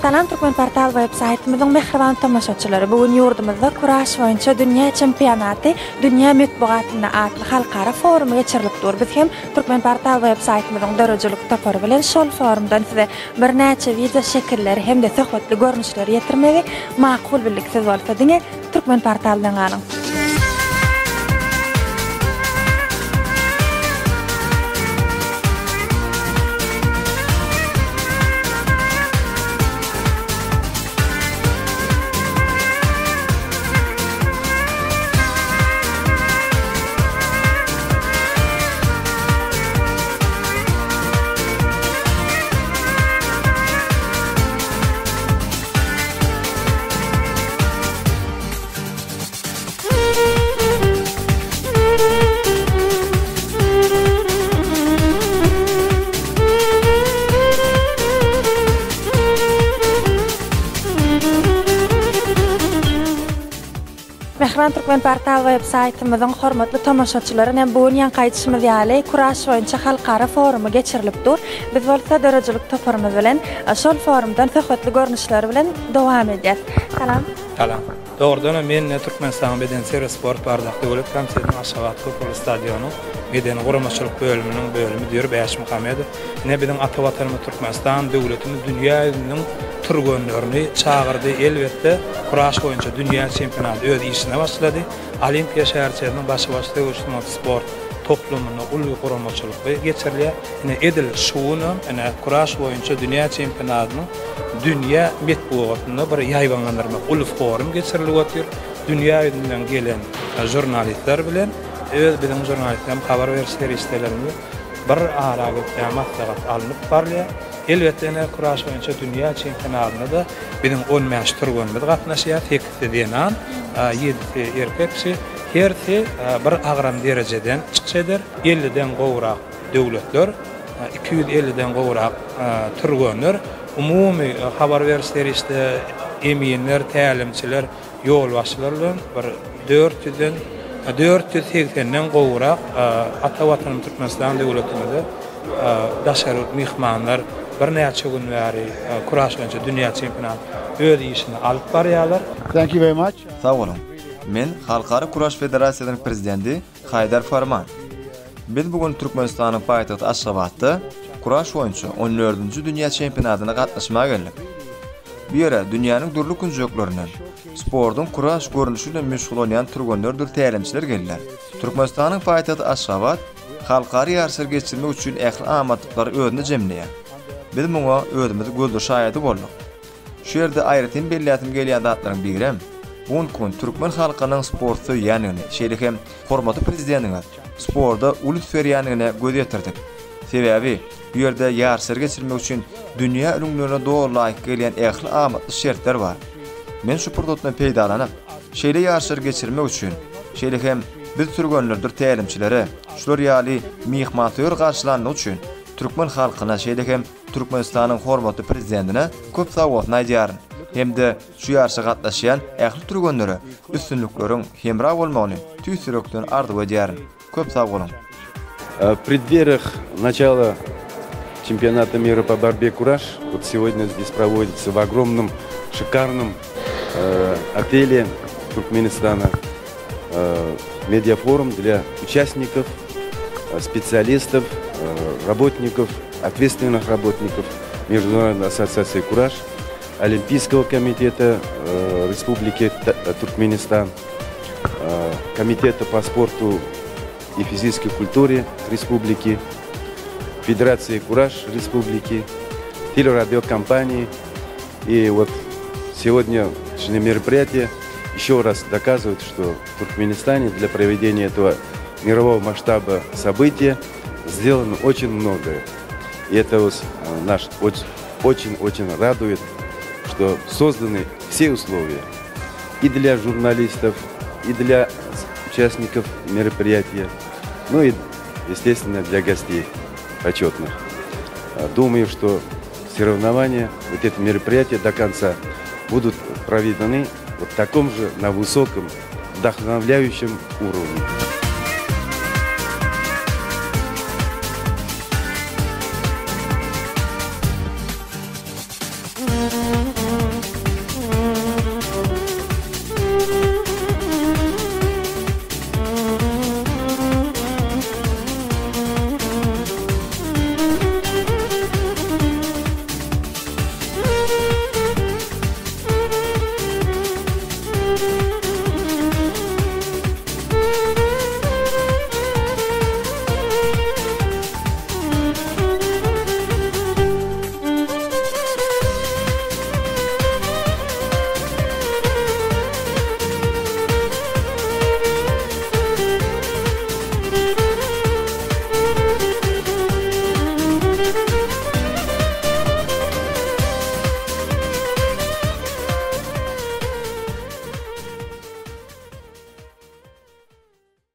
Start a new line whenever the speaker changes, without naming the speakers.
Salam Türkmenportal web saýtymyzyň mähriban tomaşaçylary! Bu gün ýurdumyzda kuraş boýunça dünýä çempionaty Dünýä metbugatynda atly halkara forumy geçirilip dur. Biz hem Türkmenportal web saýtymyzyň döredijilik topary bilen şol forumdan size birnäçe wideo şekilleri hem-de söhbetli görnüşleri ýetirmegi makul bildik. Siz bolsa diňe Türkmenportal bilen galyň! Mähriban Türkmenportal web saýtymyzyň hormatly tomaşaçylary ine bu gün ýaňky aýdyşymyz ýaly kuraş boýunça halkara forumy geçirilip dur. Biz bolsa döredijilik toparymyz bilen şol forumdan söhbetli görnüşleri bilen dowam edýäs. Salam.
Salam. Dogrudanam men Türkmenistanyň Bedenterbiýe sport baradaky döwlet komitetiniň Aşgabat köpugurly stadionyň medeni guramaçylyk bölüminiň bölüm müdiri Bäşim Muhammedow. Ine biziň ata Watanymyz Türkmenistan döwletimiz dünýä ýüzüniň türgenlerini çagyrdy. Elbetde, kuraş boýunça dünýä çempionaty öz işine başlady. Olimpiýa şäherçesiniň başa-baş söweş sungaty sport toplumynda uly guramaçylykly geçirilýär. Ine edil şu günem ine kuraş boýunça dünýä çempionatynyň dünýä metbugatynda bir ýaýbaňlandyrmak uly forum geçirilip otyr. Dünýä ýüzünden gelen žurnalistler bilen öz biziň žurnalistlerimiz habar beriş serişdelerimiz bir ara gelip maslahat alnyp barylýar. Elbetde ine kuraş boýunça dünýä çempionatynda-da biziň 15 türgenimiz gatnaşýar, sekizsi zenan, ýedisi erkek kişi. Hersi bir agram derejeden çykyş eder. Elliden gowrak döwletler, 250-den gowrak türgenler, umumy habar beriş serişde, eminler, tälimçiler, ýolbaşçylar bilen bir 400-den, 480-den gowrak ata Watanymyz Türkmenistan döwletimize daşary ýurt myhmanlar birnäçe gün bäri kuraş boýunça dünýä çempionaty öz işini alyp barýarlar.
Thank you very much.
Sag boluň. Men Halkara kuraş federasiýasynyň prezidenti Haýdar Farman. Biz bu gün Türkmenistanyň paýtagty Aşgabatda kuraş boýunça on dördünji dünýä çempionatyna gatnaşmaga geldik. Bu ýere dünýäniň dürli künjeklerinden sportuň kuraş görnüşi bilen meşgullanýan türgenlerdir tälimçiler geldiler. Türkmenistanyň paýtagty Aşgabat halkara ýaryşlary geçirmek üçin ähli amatlyklary özünde jemleýär. Biz muňa özümiz gözli şaýady bolduk. Şu ýerde aýratyn belläsim gelýän zatlaryň birem, bu günki gün türkmen halkynyň sporty söýýändigini, şeýle hem hormatly Prezidentimiz sporda uly üns berýändigine göz ýetirdik. Sebäbi, bu ýerde ýaryşlary geçirmek üçin dünýä ülňülerine doly laýyk gelýän ähli amatly şertler bar. Men şu pursatdan peýdalanyp, şeýle ýaryşlary geçirmek üçin, şeýle hem biz türgenlerdir tälimçilere şular ýaly myhmansöýer garşylandygy üçin türkmen halkyna, şeýle hem Türkmenistanyň hormatly Prezidentine köp sagbolsun aýdýaryn hem-de şu ýaryşa gatnaşýan ähli türgenlere üstünlikleriň hemra bolmagyny tüýs ýürekden arzuw edýärin. Köp sag boluň!
В преддвериях начала чемпионата мира по борьбе кураш, вот сегодня здесь проводится в огромном шикарном отеле Туркменистана медиафорум для участников, специалистов, работников, ответственных работников Международной ассоциации «Кураж», Олимпийского комитета Республики Туркменистан, Комитета по спорту и физической культуре республики, Федерации «Кураж» республики, телерадиокомпании. И вот сегодняшнее мероприятие еще раз доказывает, что в Туркменистане для проведения этого мирового масштаба события сделано очень многое. И это вот наш очень-очень радует, что созданы все условия и для журналистов, и для участников мероприятия, ну и, естественно, для гостей почетных. Думаю, что соревнования, вот это мероприятие до конца будут проведены вот в таком же, на высоком, вдохновляющем уровне.